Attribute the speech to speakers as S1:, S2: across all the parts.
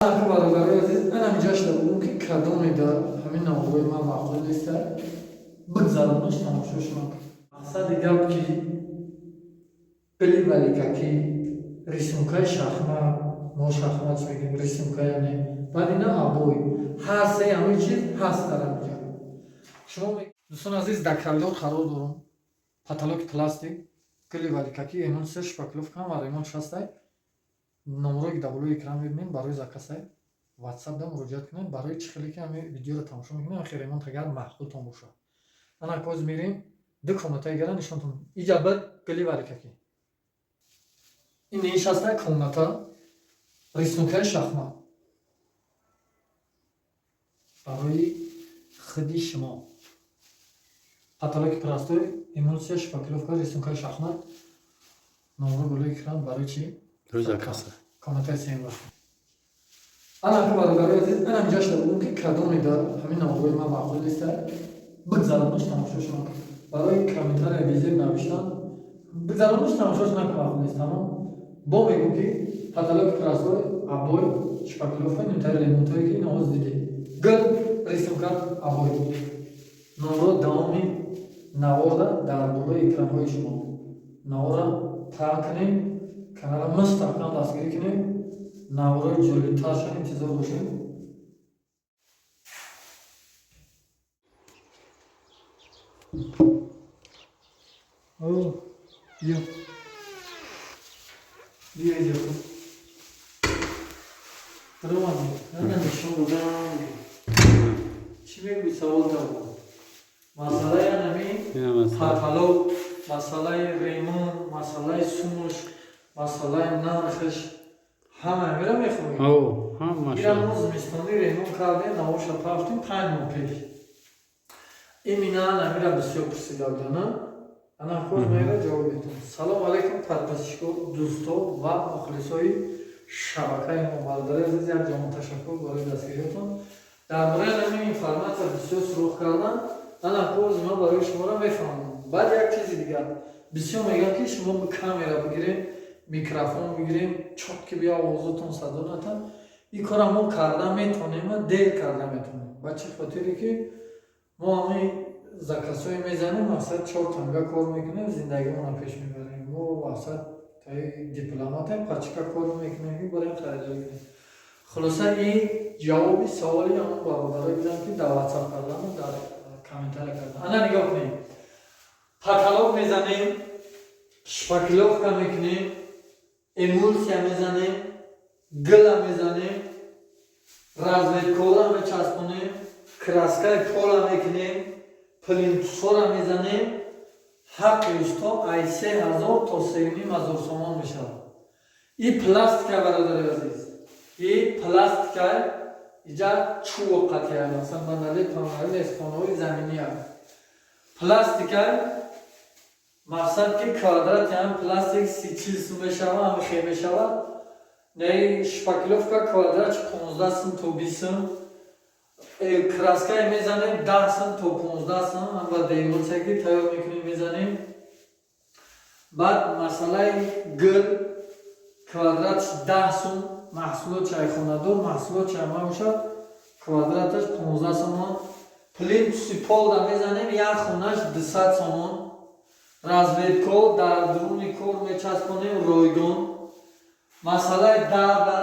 S1: Бародарои азиз, ана ҳамиҷашда бугум, ки кадоме да ҳамин наворҳои ман маъқул неста, бигзаронаш, тамошош накун. Мақсади гап ки гили валикакӣ, рисункаи шахмат, мо шахмат мегӯем, рисунка, яъне баъд ина обои, ҳар се ҳамин чиз ҳаст дар ҳамиҷа. Шумо, дӯстони азиз, дар коридор қарор дорам. Потолоки пластик, гили валикакӣ, эмулсия, шпаклёвка ва ремонт ҳастай. Номерои ки дар болои экран мебинем, барои заказай ватсап да муроҷиат кунед. Барои чӣ хеле ки ҳами видеоро тамошо мекунем, хе ремонт агар маъқултон бошад. Ана коз мерем, ду комнатаи гара нишонтон. Иҷа бад гили валикакӣ, ин нишаста комната, рисункаи шахмат барои худи шумо. Потолоки простой, эмулсия, шпаклёвка, рисункаи шахмат. Номеро болои экран барои чӣ?
S2: Заказ.
S1: Комнатаи сеюм. Ана ка, бародарои азиз, ана ҳамиҷашда бугум, ки кадоме да ҳамин наворҳои ман маъқул неста, бигзаронаш, тамошош накун. Барои комментария визир навиштан, бигзаронаш, тамошош накун, маъқул нест, тамом. Бо мегӯм, ки потолоки простой, обои, шпаклёвка, нимтаи ремонтое ки ино ҳоз дидед, гил, рисунка, обои. Номро давоми наворда дар болои экранҳои шумо. Навора паҳн кунем, канала мустаҳкам дастгирӣ кунем, наворои ҷолибтарша интизор бошем. Биё, биё иҷо. Романи, ана нишон додам. Чӣ мегӯӣ? Савол дорам. Масъалаи анами потолок, масъалаи ремонт, масъалаи сумуш, масъалаи нархаш, ҳама ҳамира мехоҳем. Ира мо зимистони ремонт кардем, навоша пафтем 5 моҳ пеш. Имина намира бисёр пурсида будана. Ана хоз мера ҷавоб метавон. Салом алейкум, подписчико, дӯсто ва мухлисои шабакаи мо. Бародари азиз, як ҷаҳон ташаккур барои дастгириётон. Дар бораи ҳамин информатсия бисёр суроғ кардан. Ана хоз ман барои шуморо мефаҳмам. Баъд як чизи дигар, бисёр мегӯям, ки шумо камера бигирем, микрофон бигирем, чётко биё, овозотон садо натан. Ин кора мо карда метавонем, дер карда метавонем. Ба чӣ хотире ки мо ҳамин заказҳое мезанем, мақсад чор танга кор мекунем, зиндагимонро пеш мебарем. Мо мақсад таи дипломатем, пачка кор мекунем, ки барем харидорӣ кунем. Хулоса, ин ҷавоби саволи ҳамон бародарое будам, ки дар ватсап кардану дар комментария кардан. Ана нигоҳ кунем: потолок мезанем, шпаклёвка мекунем, эмулсия мезанем, гила мезанем, разведкора мечаспонем, краскаи пола мекунем, плинтусора мезанем. Ҳаққи усто ай 3000 то 3500 сомон мешавад. И пластика, бародари азиз, и пластика иҷа чӯ қатия, масалан, манале панале хонаҳои заминия пластика. Мақсад ки квадрати ҳам пластик 30-40 сум мешавад, ҳам хе мешавад. Не, шпаклёвка квадрат 15 сум то 20 сум, краскае мезанем 10 сум то 15 сум, ҳам ба демотсия ки тайёр мекунем, мезанем. Баъд масъалаи гил, квадратш 10 сум, маҳсулот чайхонадор, маҳсулот чайма бошад, квадраташ 15 сомон. Плинтуси полда мезанем, як хонаш 200 сомон. Разведко дар дуруни кор мечаспонем, ройгон. Масъалаи дарда,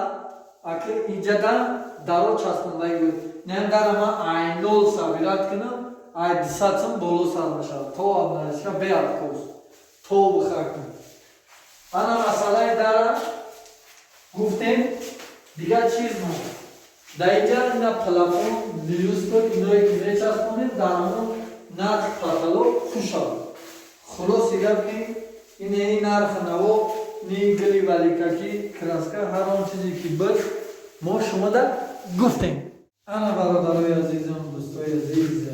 S1: аки иҷада даро часпондаги буд, нем дара ман айнол собирать кунам, ай 200 сум боло сар мешавад, то обналичка, беоткос, то бихакун. Ана масъалаи дара гуфтем. Дигар чиз мо дар инҷа ина плафон, люстр, иное ки мечаспонем, дар ҳамон нарх потолок хушад. Хулоси гап ки ине нарх наво ни гили валикакӣ, краска, ҳар он чизе ки буд, мо шумода гуфтем. Ана, бародарои азизам, дӯстои азиз,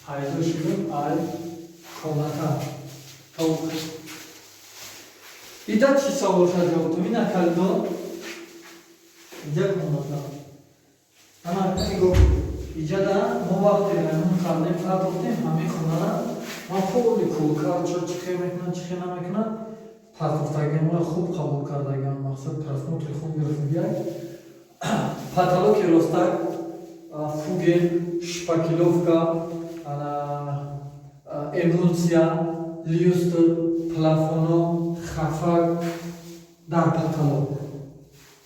S1: пайдо шудем ай комната. Ида чӣ савол шад, ҷавобтон. Ина коридор, иҷа комната. Ана нигоҳ, иҷада мо вақте ремонт кардем, партофтем ҳамин хонара. Ман поли кулкар чо чӣ хел мекунад, чӣ хел намекунад, партофтагиамро хуб қабул кардагиам, мақсад просмотри хуб гирифтагиак. Потолоки ростак, фугель, шпаклёвка, эмульсия, люстр, плафоно, хафак дар потолок.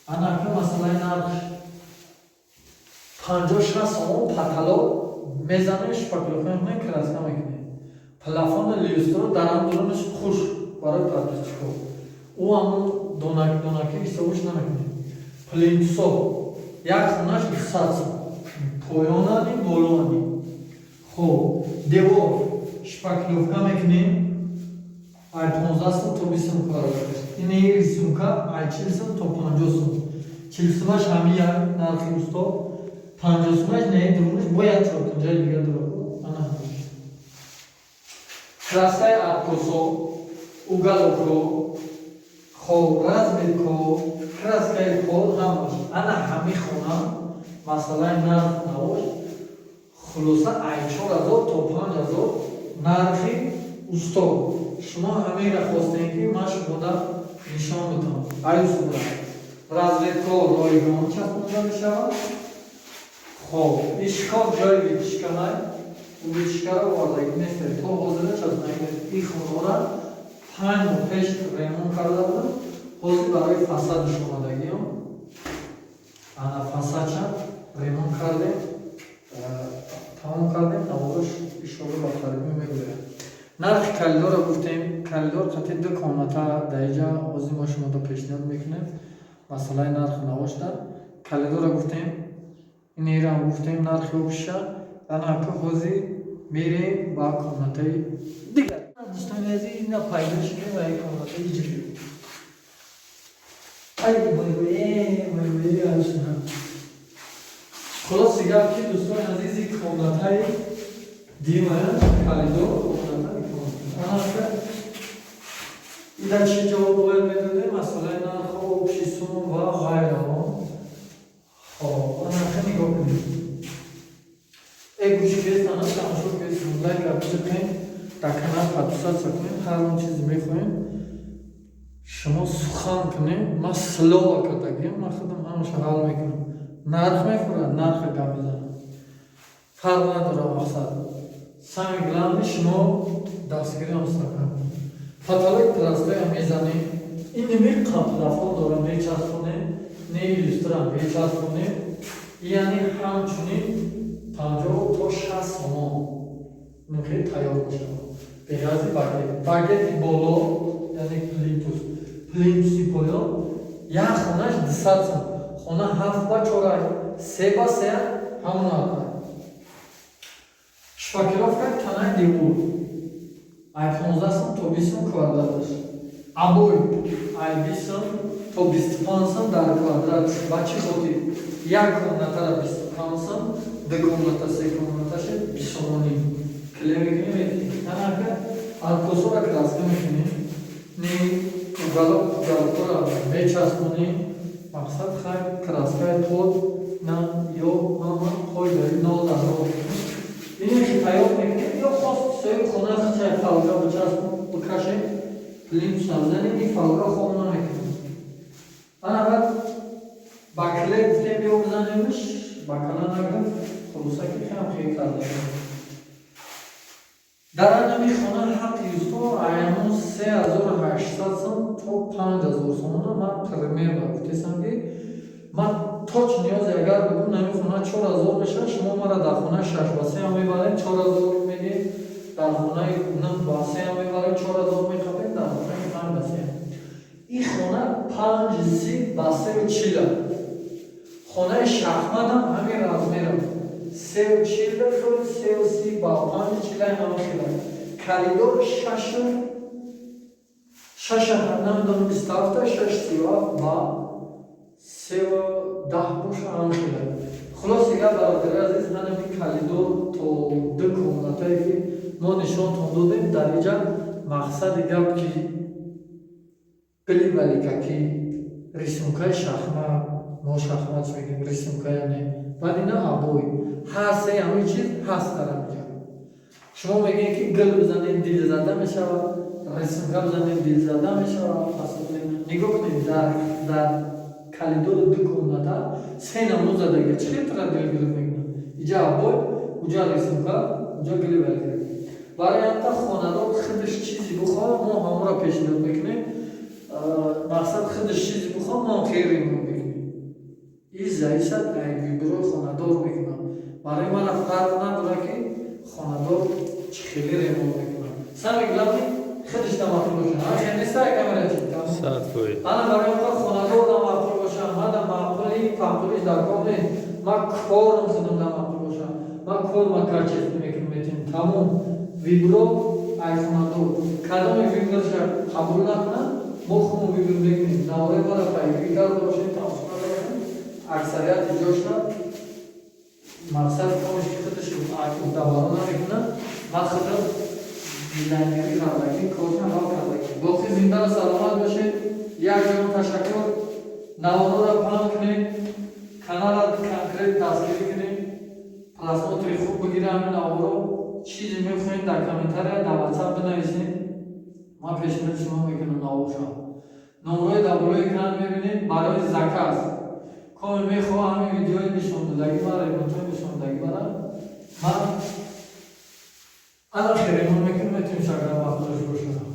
S1: Ана ака, масъалаи нарх 50-60 сомон. Потолок мезанем, шпаклёвка мекунем, краска мекунем, плафону люстро дар ҳам дурунаш хуш барои подписчикҳо, ӯ ҳамун донак донаки ҳисобаш намекунем. Плинтусо як хонаш 200 сом, поёнани, болоани. Хоб, девор шпаклёвка мекунем, ай 15 сом то 20 сом квадраташ. Ин рисунка ай 40 сом то 50 сом. 40 сомаш ҳами як нархи усто, 50 сомаш не, дурунаш бояд чоркунҷаи дигар дорад. Ана краскаи откосо, уголокҳо, хоб, разведко, краскаи пол, ҳамаш. Ана ҳами хона, масъалаи нарх навош, хулоса, ай 4000 то 5000 нархи усто. Шумо ҳамеро хостем, ки ман шумода нишон медиҳам. Ай усула разведко ройгон часпонда мешавад. Хоб, ин шкаф ҷои вытяжканай, вытяжкаро овардагӣ нест то ҳозира, часпонда. Ин хонора 5 моҳ пеш ремонт карда будам, ҳозир барои фасадаш омадагиам. Ана фасадша ремонт кардем, тамом кардем, навораш ишора ба қарибӣ мегӯяд. Нархи коридорро гуфтем, коридор қати ду комната дар иҷа ҳозир мо шуморо пешниҳод мекунем. Масъалаи нарху навошта коридорро гуфтем, инерам гуфтем, нархи обща. Ана ака, ҳозир мерем ба комнатаи дигар. Дӯстони азиз, ина пайдо шудем ва ин комнатаи иҷри. Ай вой, вой, вой, ашна. Хулоси гап, ки дӯстони азизи, комнатаи димая, коридор, комната. Анака, ида чӣ ҷавоб бояд медодем? Масъалаи нархҳо, общий сум ва ғайраҳо. Хоб, анака, нигоҳ кунед. Э, гӯш кест, ана тамошо кест, лайк биҷиқем, дар канал подписаться кунем. Ҳар он чизе мехоҳем, шумо сухан кунем, ман слово кардагиам, ман худам ҳамаша ҳал мекунам. Нарх мефурад, нарха гап мезанам, фарқ надорад. Мақсад, самое главное, шумо дастгириам стакан. Потолок пластоя мезанем, ин ними плафон дора, мечаспонем, не люстра мечаспонем, яъне ҳамчунин 50 то 60 сомон хеле тайёр мешавад. Беғарзи багет, багети боло, яъне плинтус, плинтуси поён як хонаш 200 сом. Хона 7 ба 4, 3 ба 3, ҳамон нарха. Шпаклёвка танаи девор ай 15 сом то 20 сом квадраташ, обой ай 20 сом то 25 сом дар квадрат. Ба чӣ хотир? Як комнатара 25 сом, ду комната, се комнаташе 20 сомонӣ клей мекунем, метиҳем. Анака, откосора краска мекунем, не уголок, уголокора мечаспонем. Мақсад, хай, краскаи пол на ё ҳама қоидаи нол дар нол ине ки тайёр мекунем. Ё хост соҳиби хона хчай фолга бичаспон, бикашем, плинтуса бизанем, ин фолга хом намекунем. Ана баъд ба клей гуфтем, биё бизанемш, ба кала нагирифт. Хулоса, ки хелам хел карда. Дар анами хона ҳаққи усто аямон 3800 сом то 5000 сомона. Ман примерно гуфтесам, ки ман точно ниёзе агар бигӯм, нами хона 4000 мешавад. Шумо мара дар хонаи 6 ба 3 ҳам мебаред, 4000 медиҳед, дар хонаи 9 ба 3 ҳам мебаред, 4000 мехапед, дар хонаи 5 ба 3. Ин хона 5,30 ба 3,40. Хонаи шахматам ҳамин размерам, 3,40, 3,30 ба 5,40, ҳама хела. Коридор шашу шаша, намедонам, 27-та, 6,37 ба 3,10 боша, ҳама хела. Хулоси гап, бародари азиз, ҳанами коридор то ду комнатае, ки мо нишонтон додем дар иҷа, мақсади гап, ки гили валикакӣ, рисункаи шахмат, мо шахмат мегӯем, рисунка, яъне баъд ина обой, ҳар се ҳамин чиз ҳаст дар ҳаминҷа. Шумо мегӯед, ки гил бизанед, дилзада мешавад, рисунка бизанед, дилзада мешавад. Нигоҳ кунед, дар коридори ду комната Се намуд задага, чӣ хел тра дилгирифт мекунад? Иҷа обой, уҷа рисунка, уҷа гили валгир. Барои ҳамта хонадор худаш чизе бихоҳад, мо ҳамонро пешниҳод мекунем. Мақсад, худаш чизе бихоҳад, мо ҳам хел ремонт мекунем. И зависит ай выбор ои хонадор мекунам. Барои мана фарқ надорад, ки хонадор чӣ хеле ремонт мекунад. Самое главное, худаш да маъқул бошад. Ҳа, хел неста, камера чи?
S2: 100%.
S1: Ана барои он хонадор да маъқул бошад, ман да маъқули паъқулиш дар кор нест. Ман корам худам да маъқул бошад. Ман корма качество мекунам, метавонем. Тамом. Выбор о ай хонадор. Кадоме выбор ша қабул накунад, мо худмон выбор мекунем. Навои мара пайгирӣ карда бошед, тамошо карда бошед. Аксарияти ҷошна мақсад комеш ки худаш уҳдабаро намекунад, ман худам дизайнерӣ кардагӣ, корша ҳал кардагӣ. Боқӣ зиндаро саломат бошед. Як ҷон ташаккур. Наворора паҳн кунед, канала конкрет дастгирӣ кунед, просмотр и хуб бигиред ҳамин наворо. Чизе мехоҳед, дар комментария, дар Ватсап бинависед, ман пешниҳоди шумо мекунам наворша. Номрои дар болои экран мебинед барои заказ. Коме мехоҳам ҳамин видеои нишондодагӣ ман, ремонтҳои нишондодагӣ мана, ман ана хел ремонт мекунем, метавонем шагра маъқулаш бошад.